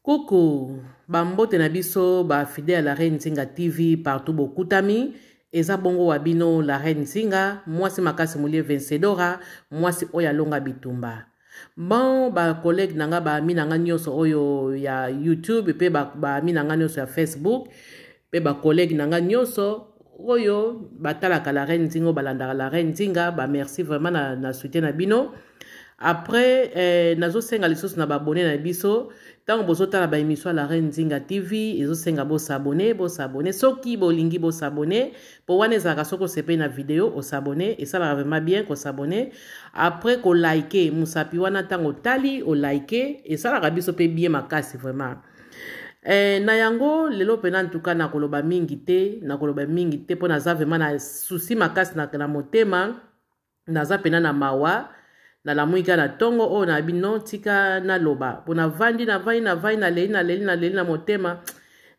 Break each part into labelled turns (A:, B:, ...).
A: Coucou, ba mbote na biso ba fidèle ya la reine Nzinga TV partout bokutami eza bongo wa bino la reine Nzinga mwasi makasi mulie vencedora mwasi oyo alonga bitumba bon ba collègue na nga ba ami na nga nyonso oyo ya YouTube pe ba, ba ami na nga nyonso ya Facebook pe ba collègue na nga nyonso oyo batalaka la reine Nzinga oyo balandaka la reine Nzinga ba merci vraiment na, na soutien na bino après eh, nazosenga lisusu na baabone na biso ntango bozotala baémission ya la reine nzinga tv ezosenga bosabone bosabone soki bolingi bosabone mpo wana ezalaka soki osepeli na video osabone esalaka vraiment bien kosabone après kolike mosapi wana ntango otali olike esalaka biso mpe bien makasi vraiment Eh, na yango lelo mpena ntuka nakoloba mingi te nakoloba mingi te mpo naza vraimen na susi makasi na, na motema naza mpena na mawa nalamuki kaka na ntongo oyo nayebi non tika naloba mpo navandi navandi navandi naleli naleli naleli na motema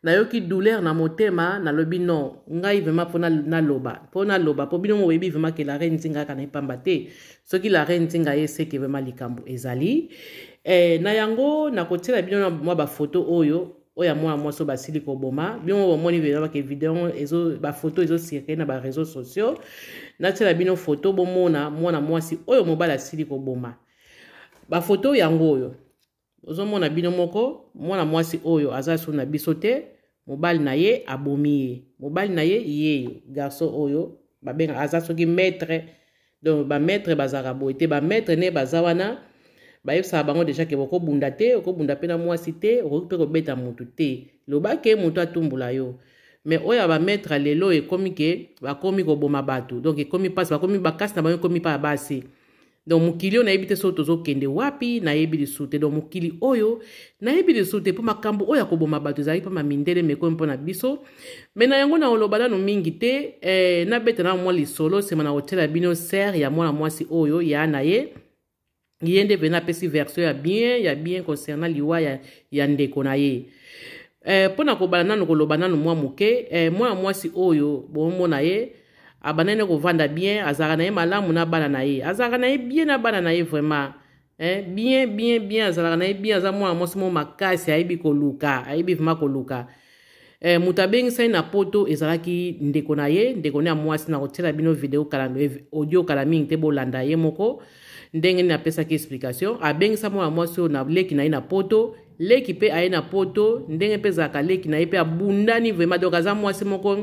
A: nayoki douleur na motema nalobi non ngai vraiment mpo naloba mpo naloba mpo bino moyebi vraiment ke la reine nzinga kaka na ye pamba te soki la reine nzinga ye seke vraiment likambo ezali eh, na yango nakotiela bino na mwa bafoto oyo oyo ya mwana mwasi oyo basili koboma bino moko bomoni vraiment ke video ezo bafoto ezocircule na bareseau sociaux natiela bino foto bomona mwana mwasi oyo mobali asili koboma bafoto yango oyo ozomona bino moko mwana mwasi oyo aza su na biso te mobali na ye abomi ye mobali na ye yeyo garçon oyo babenga aza soki maître donc bamaître bazalaka boye te bamaître nde baza wana bayebisaka bango deja ke bokobunda te okobunda mpe na mwasi te okoki mpe kobeta motu te loba ke motu atumbola yo mais oyo ya bamaître lelo ekomi ke bakomi koboma bato donc ekomi mpasi bakomi bakasi na bango ekomi mpa ya basi donc mokili oyo nayebi te soki tozokende wapi nayebi lisusu te donc mokili oyo nayebi lisusu te mpo makambo oyo ya koboma bato ezalaki mpo mamindele mekomi mpo na biso me na yango nakoloba nano mingi te eh, nabeta na mwa lisolo nsima na kotiela bino ser ya mwana mwasi oyo ya na ye ye nde mpena apesi version ya bien ya bien concernant liwa ya, ya ndeko na ye eh, mpo na kobala nano koloba nano mwa moke eh, mwana mwasi oyo bomona ye abandaki nde kovanda bien azalaka na ye malamu na bana na ye azalaka na ye bien na bana na ye vraiment eh, bien bien bien azalaka na ye bien aza mwana mwasi moko makasi ayebi koluka ayebi vraiment koluka eh, moto abengisaki na poto ezalaki ndeko na ye ndeko ne ya mwasi na kotiela bino video kala, eh, audio kala mingi te bolanda ye moko ndenge nini apesaki explication abengisa mwana mwasi oyo na leki na ye na poto leki mpe aye na poto ndenge mpe ezalaka leki na ye mpe abundani vraiment donc aza mwasi moko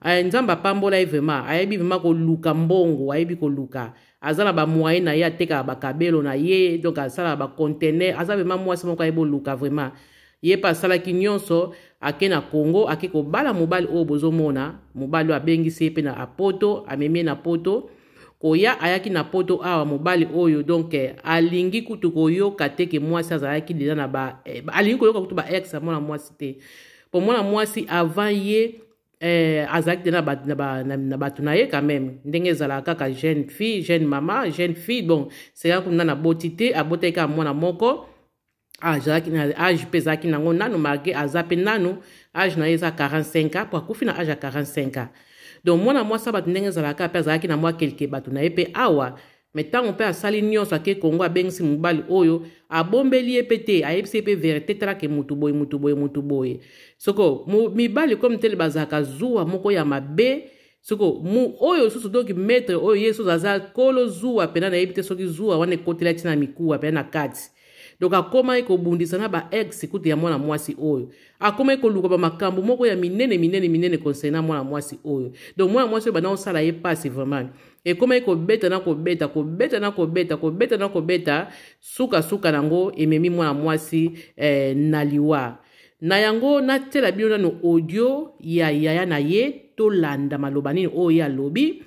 A: eh, nzambe apambola ye vraiment ayebi vraiment koluka mbongo ayebi koluka aza na bamoyen na ye atekaka bakabelo na ye donc asalaka bacontener aza vraiment mwasi moko ayebi oluka vraiment ye mpe asalaki nyonso ake na congo ake kobala mobali oyo bozomona mobali oyo abengisi ye mpe na apoto amemi ye na poto koya ayaki na poto awa mobali oyo donc eh, alingi kutu koyoka te ke mwasi azalaki deja na ba eh, alingi koyoka kutu ba ex ya mwana mwasi te mpo mwana mwasi avant ye eh, azalaki te na bato na, ba, na, na, bato na ye quand même ndenge ezalaka kaka jeune fille jeune mama jeune fille bon seka kuna na boti te abotaki kaka mwana moko azalaki na age mpe ezalaki nango nanu malgré aza mpe nanu age na ye eza 45 ans mpo akufi na age ya 45 ans donc mwana mwasi ya bato ndenge ezalaka mpe azalaki na mwa kelke bato na ye mpe awa me ntango mpe asali nyonso ake kongo abengisi mobali oyo abombeli ye mpe te ayebisi ye mpe verite talake motu boye motu boye motu boye soko mibali comme tele bazalaka zuwa moko ya mabe soko mu oyo susu donc maître oyo ye susu aza kolo zuwa mpena nayebi te soki zuwa wana ekotela ntina mikuwa mpena na kati donc akomaki kobundisa na ba ex kutu ya mwana mwasi oyo akomaki koluka bamakambo moko ya minene minene minene concernant mwana mwasi oyo donc mwana mwasi oyo banda kosala ye mpasi vraiment ekomaki kobeta na kobeta kobeta na kobeta kobeta na kobeta sukasuka nango ememi mwana mwasi eh, na liwa na yango natiela bino nano audio ya yaya na ye tolanda maloba nini oyo ye alobi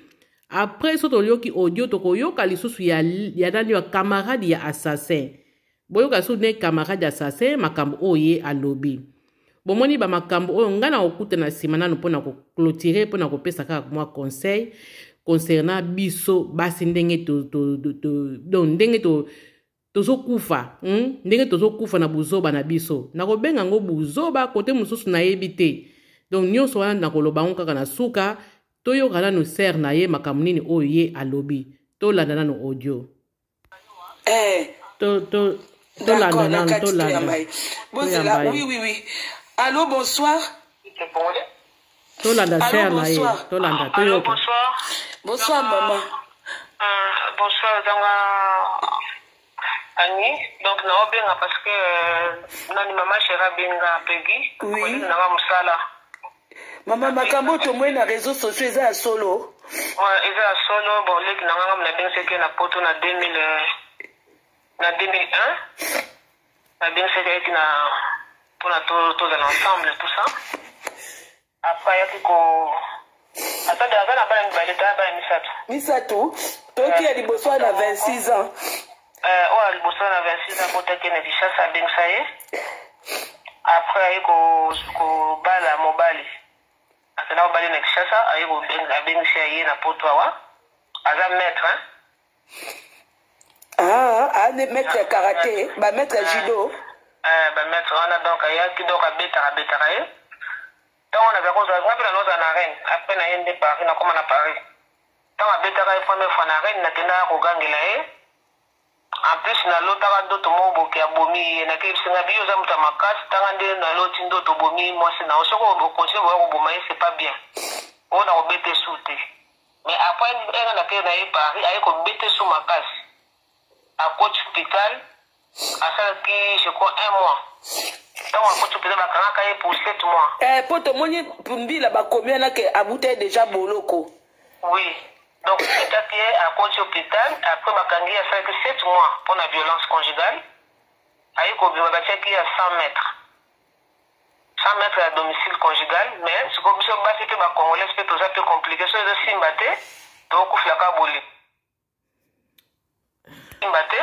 A: après so toyoki audio tokoyoka lisusu ya, ya nani ya camarade ya assassin boyoka lisusu ne camarade assassin makambo oyo ye alobi bomoni bamakambo oyo ngai na kokuta na nsima nanu mpo na koclotire mpo na kopesa kaka mwa conseil concernant biso basi ndenge to, to, to, to, donc ndenge to tozokufa hmm? ndenge tozokufa na buzoba na biso nakobenga yango buzoba kote mosusu nayebi te donc nyonso wana nakoloba yango kaka na suka toyoka nanu ser na ye makambo nini oyo ye alobi tolanda nanu audio
B: eh.
A: to, to... Tolanda
B: na
A: nanu,
B: kati
A: tolanda.
B: toyamba ye. Bozela,
A: Toyamba ye.
B: oui, oui, oui. Allo, bonsoir.
A: Tolanda
B: Allô,
A: sœur na ye.
B: bonsoir.
A: Tolanda,
C: Allô,
A: toyoka.
C: bonsoir.
B: Bonsoir, maman.
C: Bonsoir, zanga Annie. Donc, naobenga parce que nani mama chérie abenga Peggy.
B: Oui.
C: Collègue nanga mosala.
B: Mama, makambo tomoi na réseaux sociaux eza ya solo?
C: Ouais, eza ya solo. Bon, leki nanga nga nabengisaki ye na poto na 2000, na 2001. Nabengisaki ayaki na mpona tozala ensemble, tout ça. Après ayaki ko ata aza na bana mibale, ta bana misato.
B: Misato. Toyoki ya liboso wana na 26 ans.
C: Oyo ya liboso na 26 ans, abotaki na Kinshasa, abengisa ye. Après aye kobala mobali, akenda kobali na Kinshasa, aye abengisi ye na poto awa. Aza maître, hein?
B: Ah, ah, ne maître ya karaté, bamaître ya judo.
C: Bamaître wana. Donc ayaki, donc abetaka, abetaka ye. Ntango naza kozwa nga mpe nanoza na Rennes, après na ye nde Paris, nakóma na Paris. Ntango abetaka ye première fois na Rennes, nakendaka kogangela ye. En plus nalotaka ndoto moko boke abomi ye. Nakeyebisi nga biyo oza moto ya makasi, ntanga nde naloti ndoto obomi mwasi na yo. Soki ocontinue boya koboma ye, c'est pas bien, oyo na kobeta esu te. Mais après nga nakei na ye Paris, aye kobeta esu makasi, akoti hôpital, asalaki, je crois, un mois. Ntango akoti hôpital, bakangaka ye pour 7 mois.
B: Eh, mpo tomoni mbila bakomi wana ke abuta ye déjà boloko.
C: Oui, donc etaki ye, akoti hôpital, après bakangi ye, asalaki 7 mois mpona violence conjugale. Aye kobima, batiaki ye ya 100 mètres, 100 mètres ya domicile conjugal. Mais sikoyo biso basi mpe bacongolais mpe toza mpe compliqué. So ezosimba te, tokufilaka bolingo, simba te,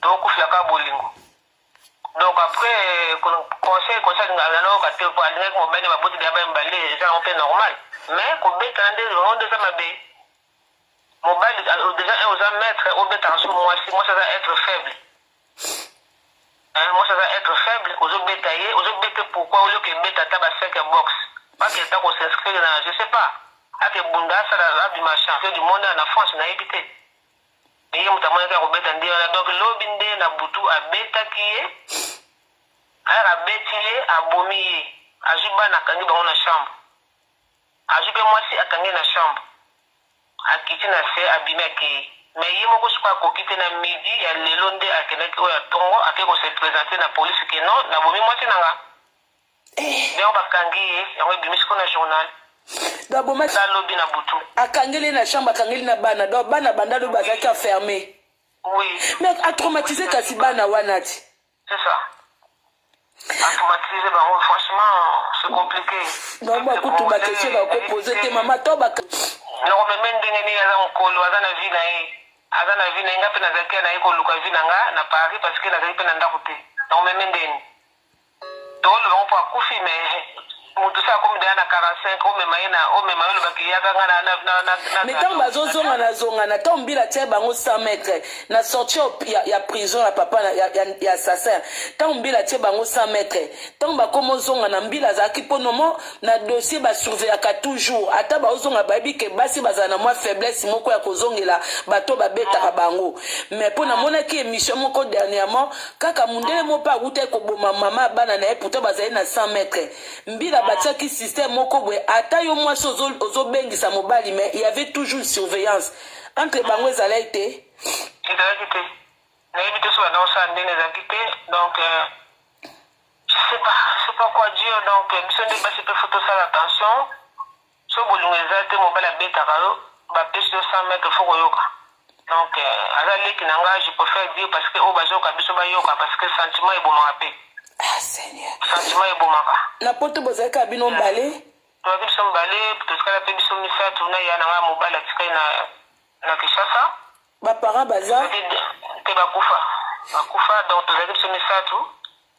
C: tokufilaka bolingo. Donc après conseil nanayoka te, po alingaki mobali, baboti deya bamibale, eza yango mpe normal. Mais kobetana nde yango nde eza mabe. Mobali déjà un oza maître, obetaka so mwasi, mwasi aza être faible. Mwasi aza être faible, ozobeta ye, ozobete pourquoi? Olioka ebeta ata basec ya boxe, bakenda kos'inscrire na, je sais pas, akebunda, asala, abima champion du monde na France, nayebi te. Mais ye moto amonaki akobeta nde wana. Donc lobi nde na butu abetaki ye, ayaka abeti ye, abomi ye, azwi bana, akangi bango na chambre, azwi mpe mwasi, akangi na chambre, akiti na se, abimi, akei. Mais ye moko sikoyo akoki te. Na midi ya lelo nde akendaki, oyo ya ntongo, ake kose présenter na police ke non, nabomi mwasi na nga. Yango bakangi ye, yango ebimi sikoyo na journal.
B: Donc aboma
C: eza lobi na butu.
B: Akangeli ye na chambre, akangeli na bana. Donc bana banda lobi bazalaki enfermé.
C: Oui.
B: Mais atraumatise kasi bana wana ti.
C: C'est ça, atraumatise bango, franchement c'est compliqué.
B: Donc bakutu baquestion bakopose te, mama, to baka
C: Nakomeme ndenge nini? Aza mokolo, aza na vie na ye, aza na vie na ye. Nga mpe nazalaki na ye koluka vie na nga na Paris, parce que nazali mpe na ndako te. Nakomeme ndeni? Toloba ngo mpo akufi, mais motu so akomi deya na 45, omema ye na omema ye, olobaki yaka nga na
B: Mais ntango bazozonga na zonga na ntango mbila atia bango 100 mètres na sortie ya prison ya papa ya assassin, ntango mbila atie bango 100 mètres, ntango bakóma ozonga na mbila, azalaki mpo nomo na dossier basurveillaka toujours. Ata baozonga, bayebi ke basi bazala na mwa faiblesse moko ya kozongela bato babetaka bango. Mais mpo namonaki émission moko dernièrement, kaka mundele moko mpe awutaki koboma mama ya bana na ye, pourtant bazali na 100 mètres. Mbila batiaki système moko boye, ata yo mwasi ozobengisa mobali, mais il y avait toujours surveillance entre bango. Ezalaki te?
C: Ezalaki te, nayebi te so banda kosala ndenge, ezalaki te. Donc je sais pas quoi dire. Donc biso nde basi mpe faut tosala attention. So bolingo eza te, mobali abetaka yo, bapesi yo 100 mètres, faut koyoka. Donc aza leki na nga, je préfère dire parce que oyo bazoyoka biso bayoka, parce que sentiment ebomaka mpe.
B: Ah Seigneur.
C: Sentiment ebomaka.
B: Na poto bozalaki kaka bino mbale?
C: Tozalaki biso mibale, totikala mpe biso misato na ya na ngai mobali atikali na Kinshasa.
B: Baparent baza?
C: Te, bakufa, bakufa. Donc tozalaki biso misato,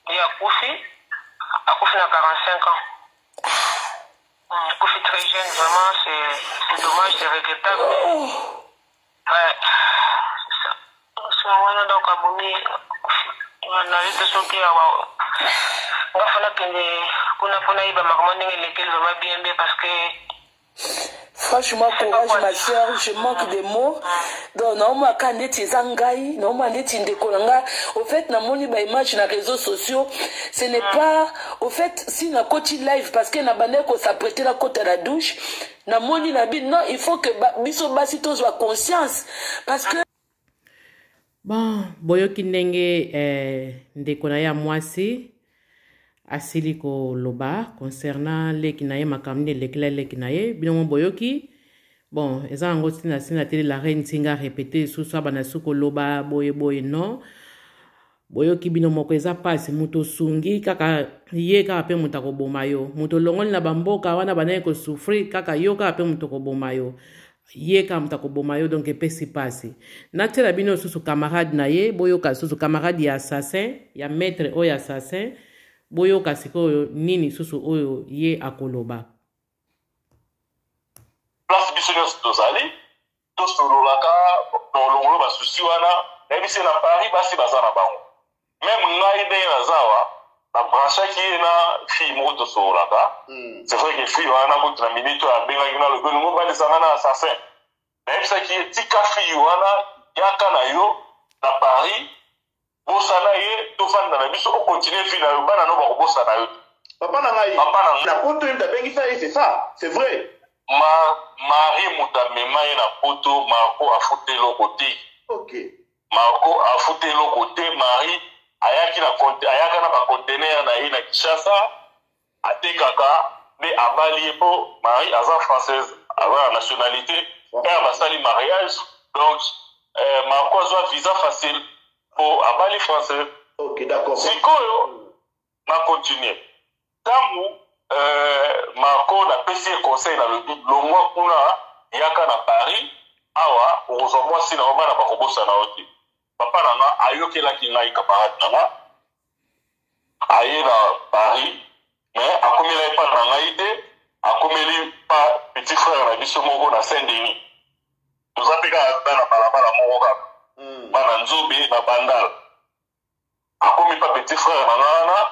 C: ye akufi, akufi na 45 ans. Akufi très jeune, vraiment c'est dommage, c'est regrettable.
B: Oh.
C: Ouais, c'est ça. So wana donc abomi, akufi. Nayebi te soki awa nga fana kende kuna mpona yeba makambo ndenge elekeli vraiment bien bien, parce que
B: Franchement, courage ma soeur, je manque de mots. Donc naomona kaka ndeti eza ngai, naomona ndeti ndeko na ngai. Au fait, namoni ba image na réseaux sociaux, ce n'est pas au fait si nakoti live parce que nabandaki kos'apprêter nakota na douche, namoni na bi non, il faut que biso basi tozwa conscience parce que
A: Bon, boyoki ndenge ndeko na ye ya mwasi asili koloba concernant leki na ye, makambo nini elekela leki na ye. Bino mo boyoki. Bon, eza yango ntina ntina te la reine Nzinga répété lisusu, abanda su koloba boye boye. Non, boyoki bino moko, eza mpasi. Moto osungi kaka ye kaka mpe moto akoboma yo. Moto olongoli na bamboka wana bandaki kosouffrir, kaka yo kaka mpe moto akoboma yo, ye kaka moto akoboma yo. Donc epesi mpasi. Natiela bino lisusu camarade na ye, boyoka lisusu camarade ya assassin ya maître oyo assassin. Boyoka sikoyo nini lisusu oyo ye akoloba.
D: Place biso nyonso tozali, tosololaka tolongolo basusi wana. Nayebisi na Paris basi baza na bango. Même ngai ndenge naza awa, nabranchaki ye na fille moko tosololaka. C'est vrai que fille wana kutu na minute oyo abengaki, nalobi olingo obalisanga na assassin. Nayebisaki ye: tika fille wana, yaka na yo na Paris, bosana ye, tofanda na biso, ocontinuer vie na yo, bana no bakobosana yo te.
E: Papa na ngai.
D: Papa na ngai.
E: Na poto ye abengisa ye, c'est ça, c'est vrai.
D: Ma Marie moto amema ye na poto. Marco afuta eloko te. Marco afuta eloko te. Marie ayaki na ayaka na baconteneur na ye na Kinshasa, atekaka nde abali ye, mpo Marie aza française, aza na nationalité père. Basali mariage, donc Marco azwa visa facile mpo abali française.
E: Ok, d'accord.
D: Sikoyo na continue. Ntango Marco napesi ye conseil, nalobi: longwa kuna, yaka na Paris awa, okozwa mwasi na yo, bana bakobosana yo te. Papa na nga ayokelaki ngai, camarade na nga aye na Paris, mais akomeli ye pa na ngai te, akomeli pa petit frère na biso moko na Saint Denis. Toza mpe kaka bana balabala moko kaka, bana Nzobe na Bandal. Akomi pa petit frère na nga wana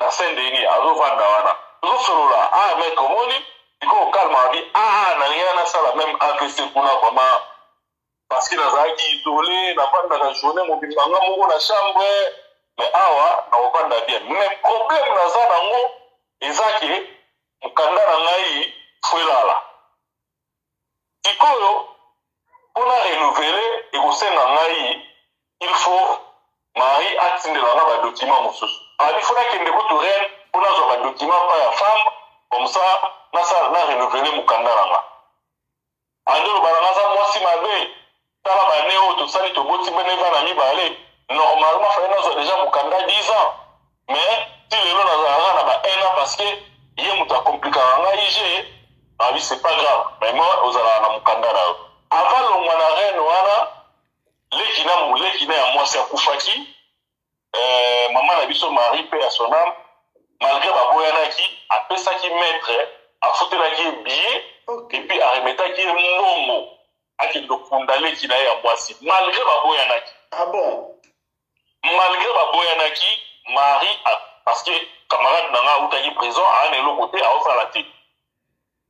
D: na Saint Denis, azovanda wana, tozosolola. Ah maître, omoni sikoyo calme abi. Ah, nalingi nasala même AVC kuna vraiment, parce que nazalaki isolé, navandaka journée mobimba nga moko na chambre, mais awa nakovanda bien. Mais problème naza nango eza ke mokanda na ngai faut elala sikoyo mpona renouveler. Ekosenga ngai, il faut Marie atindela nga badocument mosusu. Abi faut nakende kutu Rennes mpo nazwa badocument pa ya femme, comme ça nasala na renouveler mokanda na nga. Ande oloba na nga aza mwasi mabe. Tala bane oyo tosali, toboti bene bana mibale. Normalement fallait nazwa déjà mokanda 10 ans, mais ti lelo nazalaka na ba 1 an, parce que ye moto akomplikaka ngai. Je abi c'est pas grave, mais moi ozalaka na mokanda na yo. Avant longwa na Rennes wana, leki na moleki na ya mwasi akufaki. Mama na biso Marie, mpe ya son âme, malgré baboyanaki, apesaki maître, afutelaki ye billet et puis aremetaki ye mbongo akende kokunda leki na ye ya mwasi, malgré baboyanaki.
E: Ah bon?
D: Malgré baboyanaki, Marie, parce que camarade na ngai autaki prison, aa na eloko te, aosala te.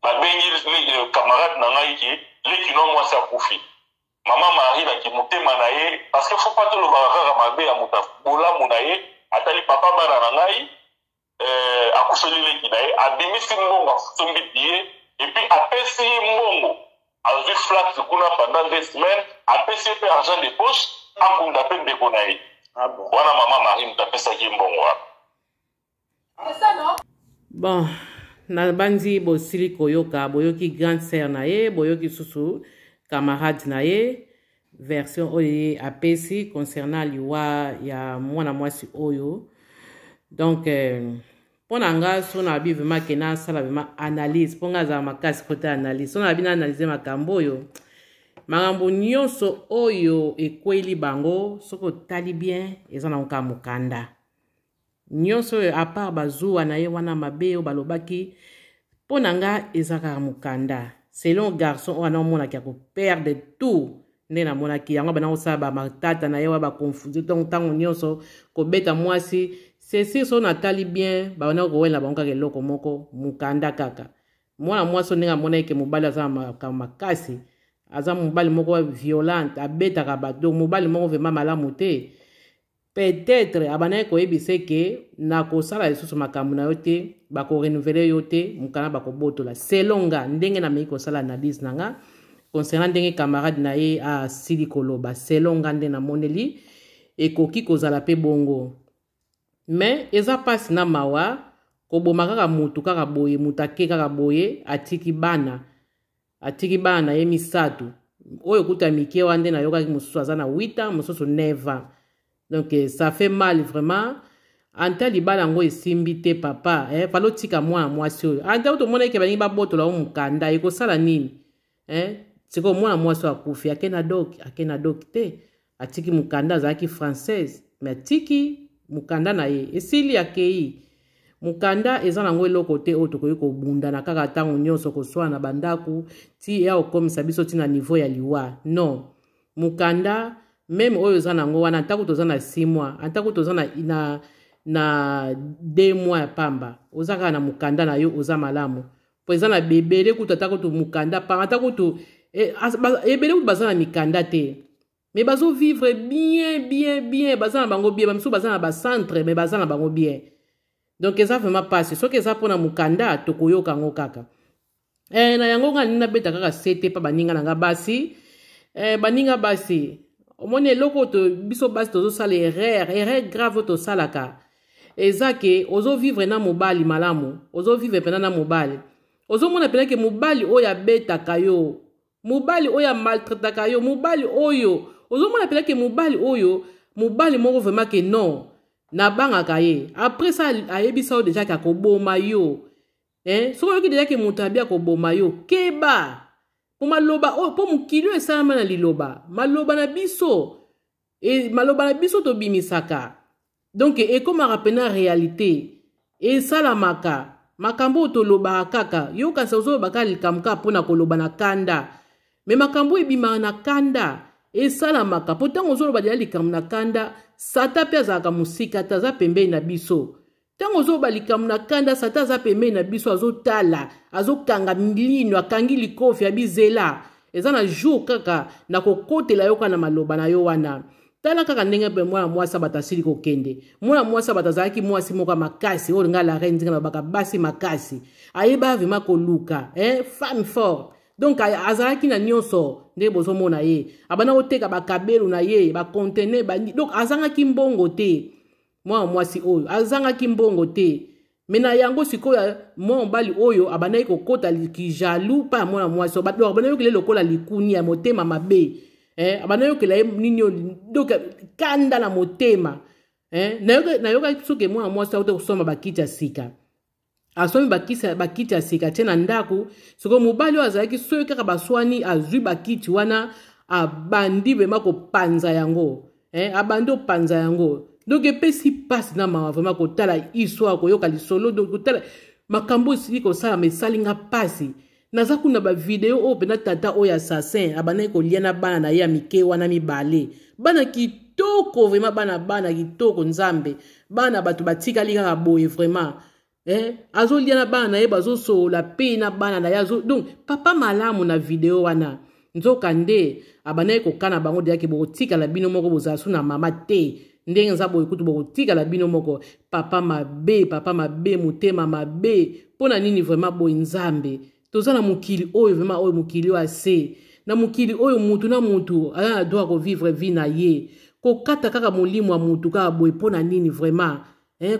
D: Babengi camarade na ngai ke leki no mwasi akufi. Mama Marie naki motema na ye, parce que faut pas tolobaka kaka mabe ya moto, bolamu na ye. Atali papa bana na ngai, akufeli leki na ye, abimisi mbongo, asombi billet et puis apesi ye mbongo, azwi flat kuna pendant 2 semaines, apesi ye mpe argent de poche akunda mpe ndeko na ye.
E: Ah bon?
D: Wana mama Marie moto apesaki ye mbongo wana.
A: Bon, nabandi bosili koyoka. Boyoki grande sœur na ye, boyoki susu camarade na ye, version oyo ye apesi concernant liwa ya mwana mwasi oyo. Donc mpo na nga, so na bi vraiment ke nasala vraiment analyse, mpo nga azala makasi kote analyse, so na bi na analyse makambo oyo, makambo nyonso oyo ekweli bango, soki otali bien, eza nango kaka mokanda nyonso oyo. À part bazuwa na ye wana mabe oyo balobaki, mpo na nga eza kaka mokanda. Selon garçon oyo anaomonaki ya koperdre tout, nde namonaki yango bana kosala bamatata na ye wa baconfusion ntango nyonso kobeta mwasi. Ceci, so natali bien, bana kowela bango kaka eloko moko, mokanda kaka. Mwana mwasi ndenge amonaki ke mobali aza na makambo makasi, aza mobali moko violente, abetaka bato, donc mobali moko vraiment malamu te. Peut-être abandaki koyebisa ke nakosala lisusu makambo na yo te, bakorenouveler yo te, mokanda bakobotola. Selon nga, ndenge nameki kosala analyse na nga concernant ndenge camarade na ye asili koloba, selon nga nde namoneli ekoki kozala mpe bongo. Mais eza mpasi na mawa koboma kaka mutu kaka boye, mutu ake kaka boye, atiki bana, atiki bana na ye misato oyo kuta mike wana nde nayokaki, mosusu aza na 8 ans, mosusu 9 ans. Donc ça fait mal vraiment. Anta libala yango esimbi te, papa, fallait otika mwana mwasi oyo. Anta oyo tomona eke balingi babotola o mokanda, ekosala nini, eh? Sikoyo mwana mwasi oyo akufi, ake na doki, ake na doki te, atiki mokanda. Azalaki française, mais atiki mokanda na ye, esili, akei. Mokanda eza nango eloko te oyo tokoki kobundana kaka ntango nyonso, koswana na bandako ti ya kokomisa biso ntina niveau ya liwa. Non, mokanda même oyo eza nango wana, ntango toza na 6 mois, ntango toza na 2 mois ya pamba, oza kaka na mokanda na yo, oza malamu. Mpo eza na bebele kutu, ata kutu mokanda pamba, ata kutu ebele kutu baza na mikanda te, mais bazovivre bien bien bien, baza na bango bien. Bamisusu baza na bacentre, mais baza na bango bien. Donc eza vraiment mpasi. Soki eza mpona mokanda, tokoyoka yango kaka. Na yango nga nini nabeta kaka sete mpa baninga na nga basi. Baninga basi, omoni eloko oyo biso basi tozosala erreur, erreur grave oyo tosalaka eza ke ozovivre na mobali malamu, ozovivre mpena na mobali, ozomona mpena ke mobali oyo abetaka yo, mobali oyo amaltraitaka yo, mobali oyo ozomona mpena ke mobali oyo, mobali moko vraiment ke non, nabangaka ye. Après ça, ayebisa yo déjà ke akoboma yo, eh? Soki oyoki déjà ke moto abi akoboma yo, keba, mpo maloba oyo, mpo mokili oyo esalama na liloba, maloba na biso, maloba na biso tobimisaka, donc ekomaka mpena réalité, esalamaka. Makambo oyo tolobaka kaka, yo kasi ozoloba kaka likambo kaka mpona koloba na kanda, mais makambo oyo ebimaka na kanda esalamaka. Mpo ntango ozoloba deya likambo na kanda, Satan mpe azalaka mosika te, aza pembeni na biso. Ntango ozoloba likambo na kanda, Satan aza pembeni na biso, azotala, azokanga lino, akangi likofi, abizela eza na jour kaka na kokotela yo kaka na maloba na yo wana. Tala kaka ndenge mpe mwana mwasi bato asili kokende. Mwana mwasi bato azalaki mwasi moko ya makasi oyo nga la reine Nzinga nalobaka basi makasi, ayeba vraiment koluka, femme forte. Donc azalaki na nyonso ndenge bozomona ye, abanda koteka bakabelo na ye, baconteneur ba, donc azangaki mbongo te. Mwana mwasi oyo azangaki mbongo te, mais na yango sikoyo mwana mobali oyo abandaki kokɔta kijaloux mpa ya mwana mwasi oyo. Abandaki yokela ye lokola likuni ya motema mabe, abandaki yokela ye nini, donc kanda na motema. Nayokaki soki mwana mwasi auti kosomba bakiti ya sika, asombi bakiti ya sika, tie na ndako. Sikoyo mobali oyo azalaki, soki kaka baswani, azwi bakiti wana, abandi vraiment kopanza yango, abandi opanza yango. Donc epesi mpasi na mawa vraiment kotala histoire, koyoka lisolo, donc kotala makambo esili kosalama, esalinga mpasi. Naza kuna bavideo oyo mpena tata oyo assassin abandaki kolia na bana na ye ya mike wana mibale, bana kitoko vraiment, bana kitoko, Nzambe, bana bato batikali kaka boye vraiment, Azolia na bana na ye, bazosolola mpe na bana na ye donc papa malamu na video wana. Nzoka nde abandaki kokana bango deyaki: bokotikala bino moko, bozala su na mama te, ndenge eza boye kutu bokotikala bino moko. Papa mabe, papa mabe, motema mabe. Mpo na nini vraiment boye, Nzambe? Toza na mokili oyo vraiment, oyo mokili oyo ase na mokili oyo, mutu na mutu aza na droit kovivre vie na ye. Kokata kaka molimo ya mutu kaka boye, mpo na nini vraiment,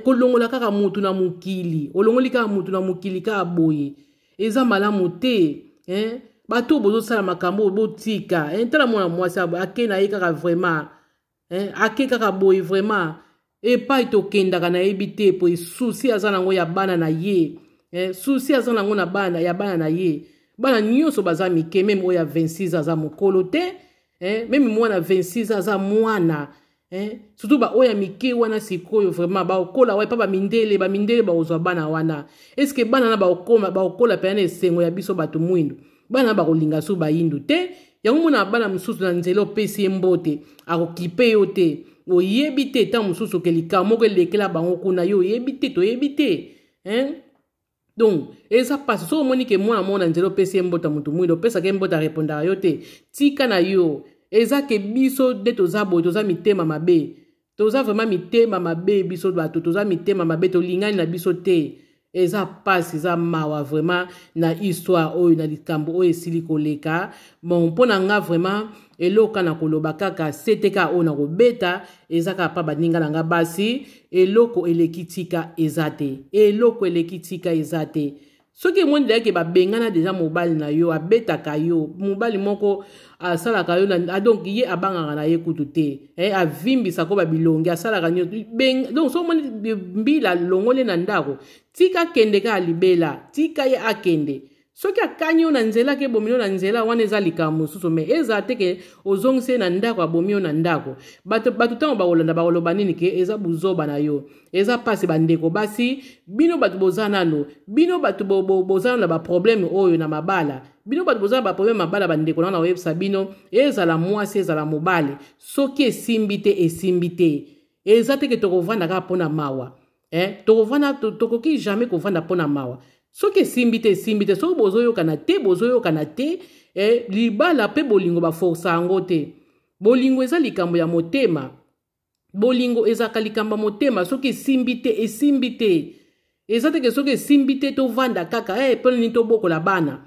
A: Kolongola kaka mutu na mokili, olongoli kaka mutu na mokili kaka boye, eza malamu te, Bato oyo bozosala makambo oyo, botika, Tala mwana mwasi ake na ye kaka vraiment, Ake kaka boye vraiment, epai tokendaka nayebi te, po souci aza nango ya bana na ye, Souci aza nango na bana ya bana na ye. Bana nyonso baza mike, même oyo ya 26 aza mokolo te, Même mwana 26 aza mwana, Surtout baoyo ya mike wana. Sikoyo vraiment bakokola wa epa bamindele, bamindele bakozwa bana wana. Est-ce bana na bakokoma, bakokola mpenza na esengo ya biso bato mwindu? Bana na bakolinga so bayindu te. Yango mona bana mosusu na nzela, opesi ye mbote, akokipe yo te. Oyebi te, ntango mosusu ke likambo moko elekela bango kuna, yo oyebi te, toyebi te, hein? Donc eza mpasi soki omoni ke mwana moko na nzela opesi ye mbota, motu mwindo opesaka ye mbota, arepondaka yo te, tika na yo. Eza ke biso nde toza boye, toza mitema mabe, toza vraiment mitema mabe. Biso bato toza mitema mabe, tolingani na biso te. Eza mpasi, eza mawa vraiment na histoire oyo, na likambo oyo esili koleka. Bon, mpo na nga vraiment, eloko na koloba kaka sete kaka oyo na kobeta eza kaka mpa baninga na nga basi: eloko eleki tika eza te, eloko eleki tika eza te. Soki emoni deyake babengana deja mobali na yo, abetaka yo, mobali moko asalaka yo na, donc ye abangaka na ye kutu te, eh, avimbisako babilongi, asalaka nyonso. Donc soki omoni mbila longoli na ndako, tika kende kaka libela, tika ye akende. Soki akangi yo na nzela, ke ebomi yo na nzela wana, eza likambo mosusu. Me ezala te ke ozongisi ye na ndako, abomi yo na ndako. Bato ntango bakolanda, bakoloba nini? Ke eza buzoba na yo. Eza mpasi, bandeko basi. Bino bato boza nano, bino bato boza nano na baproblème oyo na mabala, bino bato boza na baproblème mabala, bandeko nanga, na koyebisa bino, ezala mwasi, ezala mobali, soki esimbi te, esimbi te. Eza te ke tokovanda kaka mpona mawa, eh? Tokovanda, tokoki jamais kovanda mpona mawa. Soki esimbi te, esimbi te. Soki bozoyokana te, bozoyokana te, eh, libala mpe bolingo baforsa yango te. Bolingo eza likambo ya motema, bolingo ezalaka likambo ya motema. Soki esimbi te, esimbi te. Eza te ke soki esimbi te, tovanda kaka, eh, mpo nini tobokola bana?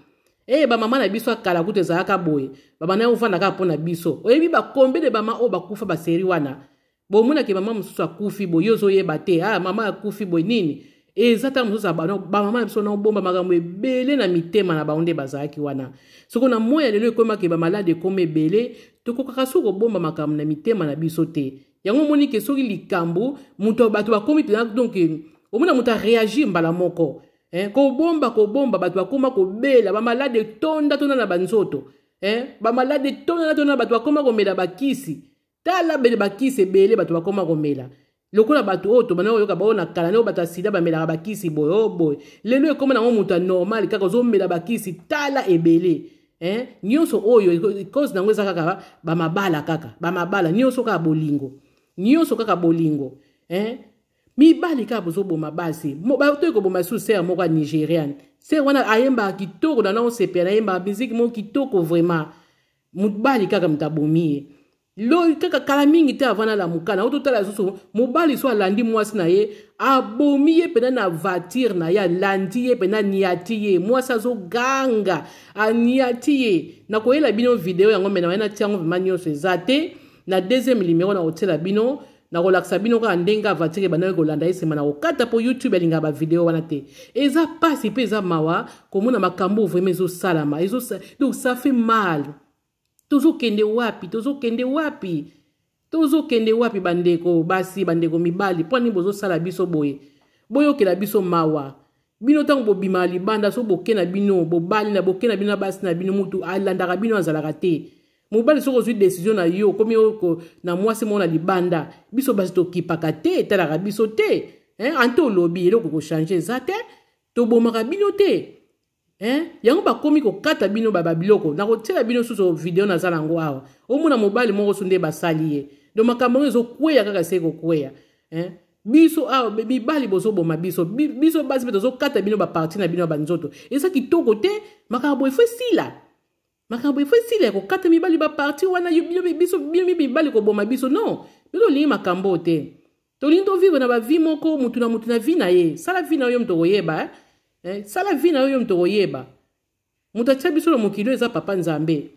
A: Eh, bamama na biso akala kutu ezalaka boye, babanda ya kovanda kaka mpo na biso. Oyebi bakombe de bama oyo bakufa baseri wana, bomonaki mama mosusu akufi boye, yo ozoyeba te, ah, mama akufi boye nini. Eza ntango mosusu bamama na biso naobomba makambo ebele na mitema na bango nde bazalaki wana. Soko na moi ya lelo ekomaki bamalade ekoma ebele, tokokaka soki kobomba makambo na mitema na biso te. Yango omoni ke soki likambo moto, bato bakomi mpenza, donc omona moto aréagir mbala moko, eh, kobomba kobomba, bato bakoma kobela bamalade etonda tonda na banzoto, eh, bamalade etonda tonda, bato bakoma komela bakisi. Tala bele bakisi ebele bato bakoma komela, lokola bato oyo tobanda koyoka bao na kala, nde bato ya sida bamelaka bakisi boye oyo boye. Lelo ekoma nango moto ya normal kaka ozomela bakisi. Tala ebele, eh? Nyonso oyo cause nango eza kaka bamabala, kaka bamabala nyonso, kaka bolingo nyonso, kaka bolingo, eh? Mibali kaka bozoboma basi. Bato ekoboma lisusu sere moko ya Nigériane. Sere wana ayembaka kitoko na naosepela, ayembaka miziki moko kitoko vraiment. Mobali kaka moto abomi ye. Lo kaka kala mingi te, avant nalamuka na ototala lisusu, mobali so alandi mwasi na ye, abomi ye mpena na voiture na ye, alandi ye mpena, aniati ye, mwasi azoganga, aniati ye. Nakoyela bino video yango, me na natia yango vraiment nyonso eza te. Na deuxième numéro nakotiela bino, nakolakisa bino kaka ndenge aventure ebandaki kolanda ye nsima na kokata, mpo YouTube alingaka bavideo wana te. Eza mpasi mpe eza mawa komona makambo vraiment ezosalama. Donc ça fait mal. Tozokende wapi? Tozokende wapi? Tozokende wapi, bandeko basi, bandeko mibali? Mpo nini bozosala biso boye? Boyokela biso mawa. Bino ntango bobima libanda, so boke na bino bobali na boke na bino na basi na bino, mutu alandaka bino azalaka te. Mobali, soki ozwi décision na yo, okomi na mwasi moko na libanda, biso basi tokipaka te, etalaka biso te, ante olobi eloko kochange eza te. Tobomaka bino te, eh? Yango bakomi kokata bino babiloko. Nakotiela bino susu video naza nango awa, omona mobali moko so nde basali ye. Donc makambo yango ezokweya kaka se kokweya, eh? Biso awa mibali bozoboma biso, biso basi mpe tozokata bino baparti na bino ya banzoto. Eza kitoko te. Makambo efo esila, makambo efo esila ya kokata mibali baparti wana. Biso bino mibali koboma biso, non. Biso tolingi makambo te, tolingi tovivre na bavie moko, mutu na mutu na vie na ye. Sala vie na yo, yo moto koyeba, eh? Eh, sala vie na yo, yo moto koyeba. Moto atia biso na mokili oyo eza Papa Nzambe.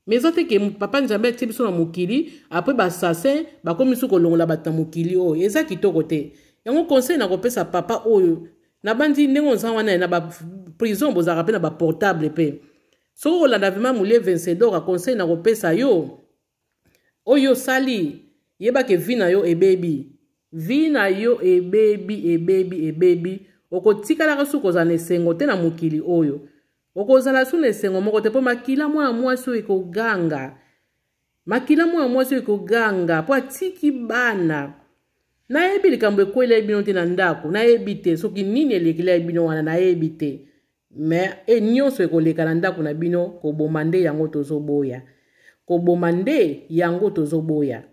A: Mais eza te ke Papa Nzambe atie biso na mokili, après baassassin bakomi so kolongola bato na mokili oyo. Eza kitoko te. Yango conseil na kopesa papa oyo, nabandi ndenge oza wana na baprison, bozalaka mpe na baportable mpe soki kolanda vraiment Molie Vencedor, conseil na kopesa yo, oyo osali, yebake vie na yo ebebi, vie na yo ebebi, ebebi, ebebi. Okotikalaka soki kozala na esengo te na mokili oyo, okozala su na esengo moko te, mpo makila mwana mwasi oyo ekoganga, makila mwana mwasi oyo ekoganga, mpo atiki bana. Nayebi likambo ekweli bino te na ndako, nayebi te soki nini elekeli bino wana, nayebi te. Me e nyonso ekoleka na ndako na bino, koboma nde yango tozoboya, koboma nde yango tozoboya.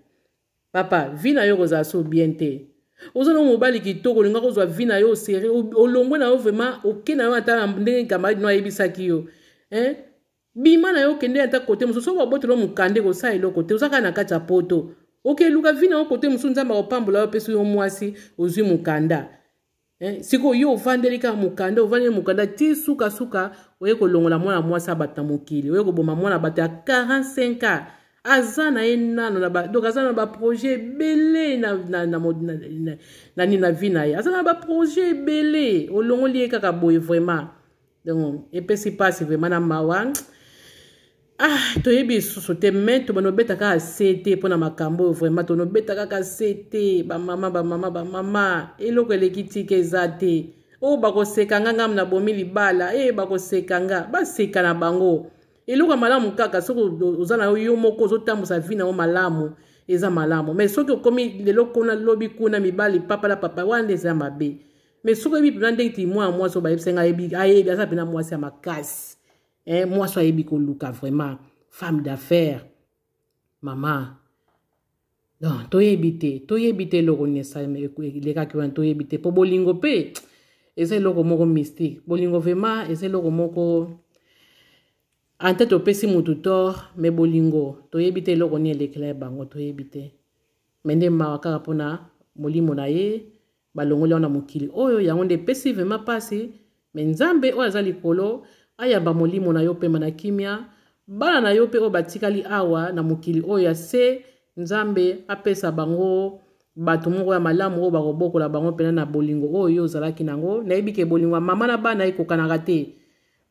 A: Papa, vie na yo kozala so bien te. Oza na mobali kitoko, olinga kozwa vie na yo seri, olongwe na yo vraiment, oke na yo ata ndenge camarade no ayebisaki yo, hein? Bima na yo, kende ata kote mosusu. Soki babotela mokanda, ekosala eloko te. Oza kaka na kati ya poto, okeluka vie na yo kote mosusu. Nzambe akopambola yo, apesi yo mwasi, ozwi mokanda. Sikoyo yo ovandeli kaka mokanda, ovandeli mokanda ti sukasuka oye kolongola mwana mwasi ya bato na mokili, oye koboma mwana bato ya 45 ans. Aza na ye nano na ba, donc aza na baprojet ebele na, na, na, na, na, na, na, na vie na ye, aza na baprojet ebele, olongoli ye kaka boye vraiment. Donc epesi mpasi vraiment na mawa. Ah, toyebi lisusu te, me tobanda obeta kaka se te mpo na makambo oyo. Vraiment, tonobeta kaka se te. Bamama, bamama, bamama, eloko eleki tika eza te. Oyo bakoseka nga, ngamu nabomi libala e, bakoseka nga, baseka na bango. Eloko ya malamu kaka soki oza na yo, yo moko ozotambusa vie na yo malamu, eza malamu. Mais soki okomi lelo kuna, lobi kuna, mibali papa na papa, wana nde eza mabe. Mais soki oyebi mpena ndenge ti mwana mwasi oyo bayebisa nga, ayebi, ayebi, aza mpena mwasi ya makasi, eh, mwasi ayebi koluka, vraiment femme d'affaires, mama. Donc toyebi te, toyebi te eloko nini elekaki wana, toyebi te. Mpo bolingo mpe eza eloko moko mystique. Bolingo vraiment eza eloko moko ante topesi mutu tort, mais bolingo, toyebi te eloko nini elekela ye bango, toyebi te. Mais nde mawa kaka mpona molimo na ye balongoli yango na mokili oyo, yango nde epesi vraiment mpasi. Mais Nzambe oyo aza likolo ayamba molimo na yo, pema na kimia. Bana na yo mpe oyo batikali awa na mokili oyo ya se, Nzambe apesa bango bato moko ya malamu oyo bakobokola bango mpena na bolingo oyo yo ozalaki nango. Nayebi ke bolingo ya mama na bana ekokanaka te.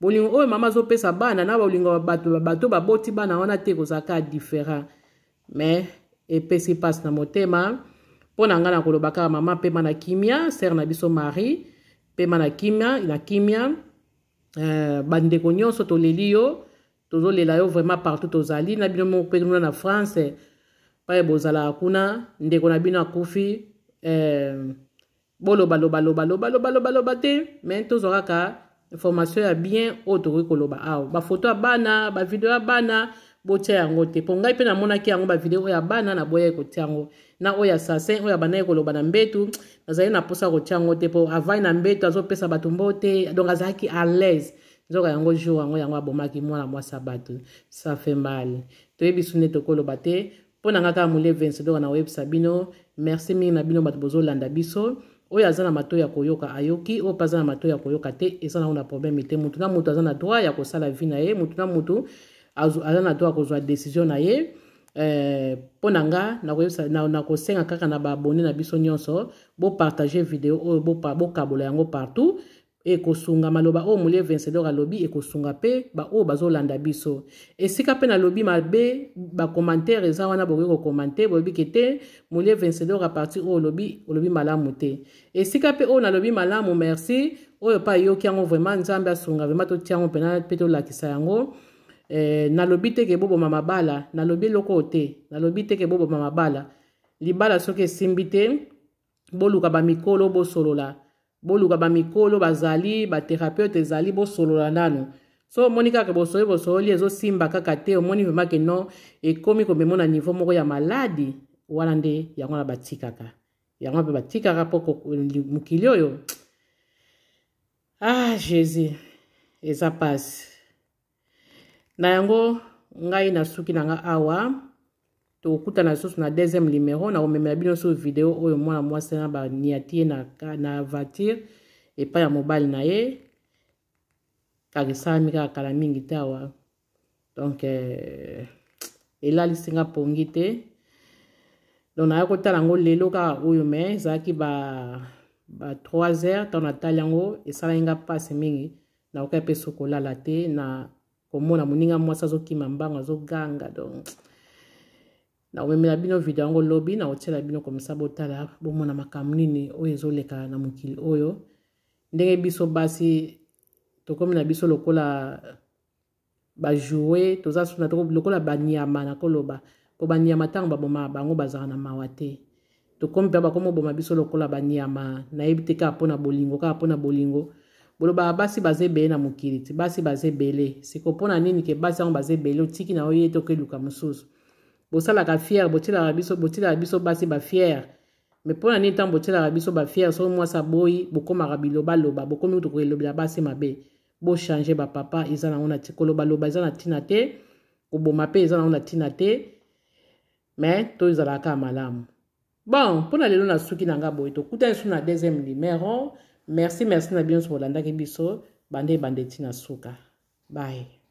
A: Bolingo oyo mama azopesa bana na bolingo ya bato, bato baboti bana wana te, ekozalaka différent. Mais epesi mpasi na motema. Mpo na ngai na koloba kaka, mama, pema na kimia. Sœur na biso Marie, pema na kimia, na kimia. Bandeko nyonso toleli yo, tozolela yo vraiment partout tozali na bino moko mpe kuna na France paye bozalaka kuna. Ndeko na bino akufi, boloba loba loba loba loba loba loba te, mais tozwa kaka information ya bien oyo tokoki koloba awa. Bafoto ya bana, bavideo ya bana, botia yango te, mpo ngai mpe namonaki yango, bavideo oyo ya bana naboyaki kotia yango, na oyo assassin oyo abandaki koloba na mbetu, nazali na mposa kotia yango te, mpo avai na mbetu, azopesa bato mbote, donc azalaki à l'aise. Nzoka yango jour yango, yango abomaki mwana mwasi ya bato. Ça fait mal, toyebi su nde tokoloba te. Mpo na nga kaka Mole Vencedor na koyebisa bino merci mingi na bino bato bozolanda biso. Oyo aza na matoi ya koyoka ayoki, oyo mpe aza na matoi ya koyoka te, eza nango na problème te. Mutu na mutu aza na droit ya kosala vie na ye, mutu na mutu aza na droit ya kozwa décision na ye. Mpo na nga nakosenga kaka na baabonnés na biso nyonso, bopartage video oyo, bokabola yango partout. Ekosunga maloba oyo Molie Vencedor alobi, ekosunga mpe baoyo bazolanda biso. Esika mpe nalobi mabe, bacommentaire eza wana, bokoki kocommenter, boyebi ke te, Molie Vencedor, à partir oyo olobi, olobi malamu te. Esika mpe oyo nalobi malamu, merci. Oyo mpe ayoki yango, vraiment Nzambe asunga, vraiment totia yango mpena mpe tolakisa yango. Nalobi te ke boboma mabala, nalobi eloko oyo te, nalobi te ke boboma mabala. Libala soki esimbi te, boluka bamikolo bosolola, boluka bamikolo bazali, bathérapeute ezali, bosolola nano. So omoni kaka bosoli, bosoli, ezosimba kaka te, omoni vraiment ke non, ekomi komema na niveau moko ya maladi, wana nde yango wana batikaka yango mpe batikaka, mpo mokili oyo, ah Jésus, eza pasi na yango. Ngai nasuki na nga awa, tokokutana lisusu na deuxième numéro. Nakomemela bino so video oyo mwana mwasi na baniati ye na voiture epai ya mobali na ye, kaka esalami kaka kala mingi te awa. Donc elalisi nga pongi te. Donc naya kotala yango lelo kaka oyo, mais ezalaki ba 3 heures ntango natali yango, esalaki nga mpasi mingi. Nakoki mpe so kolala te na komona moninga mwasi azokima mbango, azoganga. Donc nakomemela bino video yango lobi, nakotiela bino komisa botala, bomona makambo nini oyo ezoleka na mokili oyo, ndenge biso basi tokomi na biso lokola bajouets, toza suna lokola banyama. Nakoloba mpo banyama ntango babomaka bango bazalaka na mawa te. Tokomi mpe bakomi oboma biso lokola banyama. Nayebi te, kaka mpona bolingo, kaka mpona bolingo. Bolobaka basi baza ebele na mokili ti, basi baza ebele. Siko mpona nini ke basi yango baza ebele, otiki na yo ye te, okeluka mosusu? Bosalaka fière, botielaka biso, botielaka biso basi bafière. Me mpo na nini ntango botielaka biso bafiere soki mwasi aboyi bokomaka bilobaloba, bokomi kutu koelobela basi mabe. Bochange bapapa, eza nango na kolobaloba eza na ntina te, koboma mpe eza nango na ntina te, me to ezalaka kaka malamu. Bon, mpo na lelo nasuki na nga boye, tokutani su na deuxième numéro. Merci, merci na bino nyonso bolandaki biso banda ebanda eti na suka. Bye.